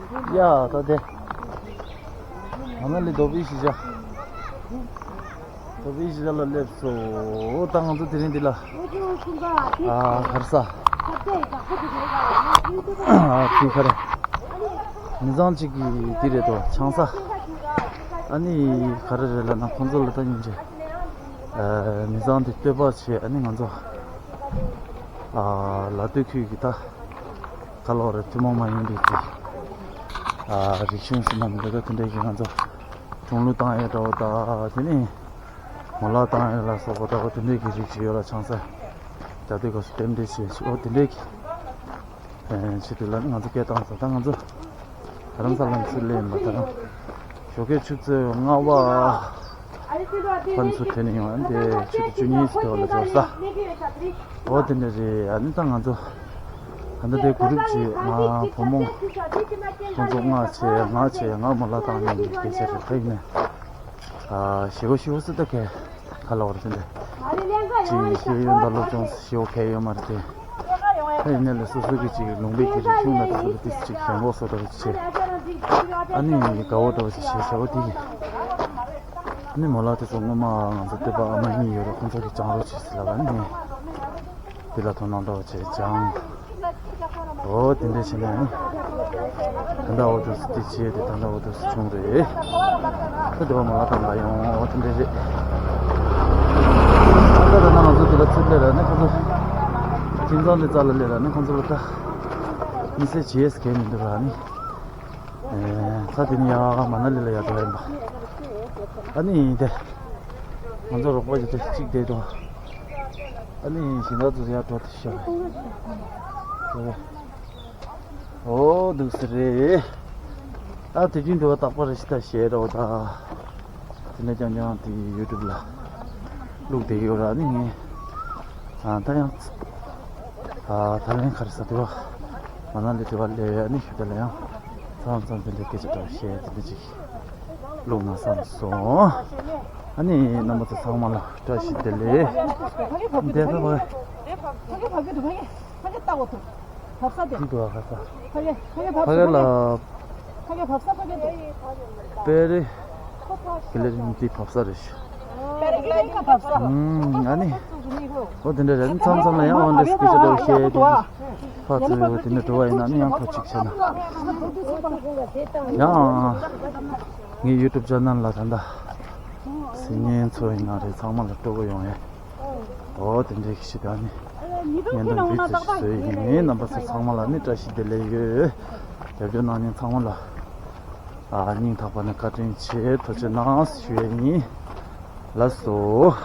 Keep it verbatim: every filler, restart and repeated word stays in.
ཡ་ད་དེ། ང་ནི་ལི་རྡོ་པི་གཞིས་ཆགས། རྡོ་པི་གཞིས་ཆགས་ལ་སླེབས་སོ། ད་ང་ཚོ་དེ་རིང་འདི་ལ། ཨ་ག་རེ་ཟ། ཨ་དེ་ག་རེ། མི་ཚང་གཅིག་གི་འདི་རེད་དོ། ཆང་ས། ཨ་ནི་ག་རེ་རེད་ལབ་ན། ཁོང་ཚོ་ལ་ད་སྙིང་རྗེ། ཨ་མི་ཚང་དེ་བསྟོད་པ་བྱས། ཨ་ནི་ང་ཚོ་ཨ་ལ་སྟོད་ཁུལ་གྱི་ད་ག་ལབ་རེད། ཐུན་མོང་མ་ཡིན་པའི་གི་ཨ་རིག་གཞུང་ཟེར་ན་མི་འདུག་ད་དེ་འདྲའི་གི་ང་ཚོ་དྲུང་གླུ་བཏང་ཡས་འདྲ་བོ་དང་། དེ་ནས་མོ་ལག་བཏང་ཡས་ལ་སོགས་པ་འདྲ་བོ་དེ་འདྲའི་གི་རིགས་ཅིག་ཡོད་ལ། ཆང་ས་རྒྱ་སྟོད་སྐབས་སུ་རྟེན་འབྲེལ་བྱས་ཤིག་འོ་དེ་འདྲའི་གི་ཨེ་ཆེད་དུ་ལ་ནི་ང་ཚོ་སྐད་བཏང་སོང་། ད་ང་ཚོ་རྡ་རམ་ས་ལ་ཚུར་སླེབས་ཡིན་པ། ད་རང་ཞོགས་ཀའི་ཆུ་ཚོད་ལྔ་པ་ཕན་ཚུན་ཐོན་ནས་ཡོང་། ཨ་ནི་དེ་ཆུ་ཚོད་བཅུ་གཉིས་ཙམ་དེ་བ་ལ་འབྱོར་ས། འོ་དེ་འདྲ་རེད། ཨ་ནི་ད་ང་ཚོ་ད་ལྟ་དེ་གུ་རུབ་ཅིག་ང་བུ་མོ་ཁོང་ཚོ་ལྔ་བྱས། ང་བྱས། ང་མོ་ལག་བཏང་ཡོང་གི་སྐད་ཆ་རེད། ད་ཡིན་ནའི་ཨ་ཞེ་བོ་ཞེ་བོ་སུ་ད་གས་ག་ལབ་རེད། དེ་འདྲ་ཅིག་ཤེས་ཡོན་དང་སློབ་སྦྱོང་ཞེ་བོ་གས་ཡོད་མ་རེད་དེ། ད་ཡིན་ནའི་ལ་སོ་སོ་གི་ཅིག་ལུང་པའི་གི་རིག་གཞུང་ལ་ད་ག་ལ་ཏིས་ཅིག་ཞེན་ཁོག་བཟོ་འདྲ་བོ་ཅིག་བྱས། ཨ་ནི་དགའ་བོ་འདྲ་བོ་ཅིག་བྱས་བྱ་བ་དེ་གི། ཨ་ནི་མོ་ལག་དེ་ཚོ་སྔོན་མ་ང་ཚོ་སྟོད་པ་ཨ་མ་གཉིས་ཡོད་རེད། ཁོང་ཚོ་གི་སྦྱང་རོགས་བྱེད་ཟེར་ལབ་པ། ཨ་ནི་ངས་དེ་ལ་དོ་སྣང་འདྲ་བོ་བྱས་སྦྱངས། འོ་དེ་འདྲ་བྱས་ནས་ཨ་ནི་ད་ལྟ་འོ་དེ་ཚོ་དེ་བྱས་ཏེ་ད་ལྟ་འོ་དེ་ཚོ་བྱུང་རེད། ད་དེ་བ་མོ་ལག་དང་འདྲ་ཡོང་། འོ་དེ་འདྲ་རེད། ད་ལྟ་ད་ང་ཚོ་དེ་ལ་ཚུར་སླེབས་ར། ཨ་ནི་ཁོ་ཚོ་ཁྱིམ་ཚང་དེ་རྩ་ལ་སླེབས་ར། ཨ་ནི་ཁོ་ཚོ་ལ་ད་མི་སེར་བྱེས་གས་མི་འདུག་ར། ཨ་ནི་ཨེ་ཚ་དེ་ནི་ཡ་མ་ན་ལི་ལ་ཡ་འགྲོ་ཡིན་པ། ཨ་ནི་དེ་ང་ཚོ་རོགས་པ་ཅིག་དེ་གཅིག་བསྡད་འདུག་ཨ་ནི་ཞིང་ཁ་ཚོ་ཡར་འགྲོ་དེ་ཤ། འོ་འདུག་སེ་རེད། ད་དེ་རྒྱུན་དུ་བ་རྟག་པར་རེ་ཞིག་ད་ཞེས་རོགས་ད། དེ་ནས་ཀྱང་ཀྱང་དེ་ཡུ་ཊུབ་ལ་བླུགས་བསྡད་ཡོད་ར། ནི་ངས་ཨ་ད་ཡང་ཨ་ད་ལན་ག་རེ་ཟ། དེ་བ་མ་ན་ལི་དེ་བ་ལས་ནི་ཞུ་ད་ལ་ཡང་མཚམས་མཚམས་དེ་འདྲའི་སྐད་ཆ་འདྲ་བཤད་དེ་འདྲ་ཅིག་བླུགས་ན་བསམ་སོང་། ཨ་ནི་རྣམ་པ་ཚོ་ཚང་མ་ལ་བཀྲ་ཤིས་བདེ་ལེགས། འདས་པའི་བར། ཕ་གི་ཕ་གི་འདུག་ཕ་གི་ཕ་གི་ལྟ་གོ་ཐུབ། བབས་ས་དེ། འདི་འདུག་ཨ་ཁ་ས། ཕ་གི་ཕ་གི་ཕ་གི་ཕ་གི་ལ། ཕ་གི་བབས་ས་ཕ་གི་འདུག་དཔེ་རེད། གི་ལེ་རིང་འདི་བབས་ས་རེད་ཤག་དཔེ་རེད་གི་ལེ་རིང་བབས་ས། ཨུམ་ཨ་ནི། འོ་དེ་འདྲ་རེད། མཚམས་མཚམས་ལ་ཡང་འོ་འདྲ་སྐད་ཆ་འདྲ་བཤད་དེ། ཕར་ཚུར་འོ་དེ་འདྲ་འགྲོ་བ་ཡིན་ན་ནི་ཡང་ཁོ་གཅིག་བྱས་ན། ཡང་། ངའི་ཡུ་ཊུབ་ཅེ་ནལ་ལ་ད་ལྟ་སི་ཉིན་ཚོ་ཡིན་ན་རེད། ཚང་མ་ལ་སྤྲོ་པོ་ཡོང་ཡས། འོ་དེ་འདྲའི་ཞིག་ད་ནི་ཉིན་དང་བི་ཙི་ཞིག་བཟོས་ཡིན། རྣམ་པ་ཚོ་ཚང་མ་ལ་ནི་བཀྲ་ཤིས་བདེ་ལེགས་ཡོད། རྒྱབ་སྐྱོར་གནང་མཁན་ཚང་མ་ལ་ཨ་སྙིང་ཐག་པ་ནས་བཀའ་དྲིན་ཆེ། ཐུགས་རྗེ་གནང་ཞུ་ཡས་ཡིན། ལགས་སོ།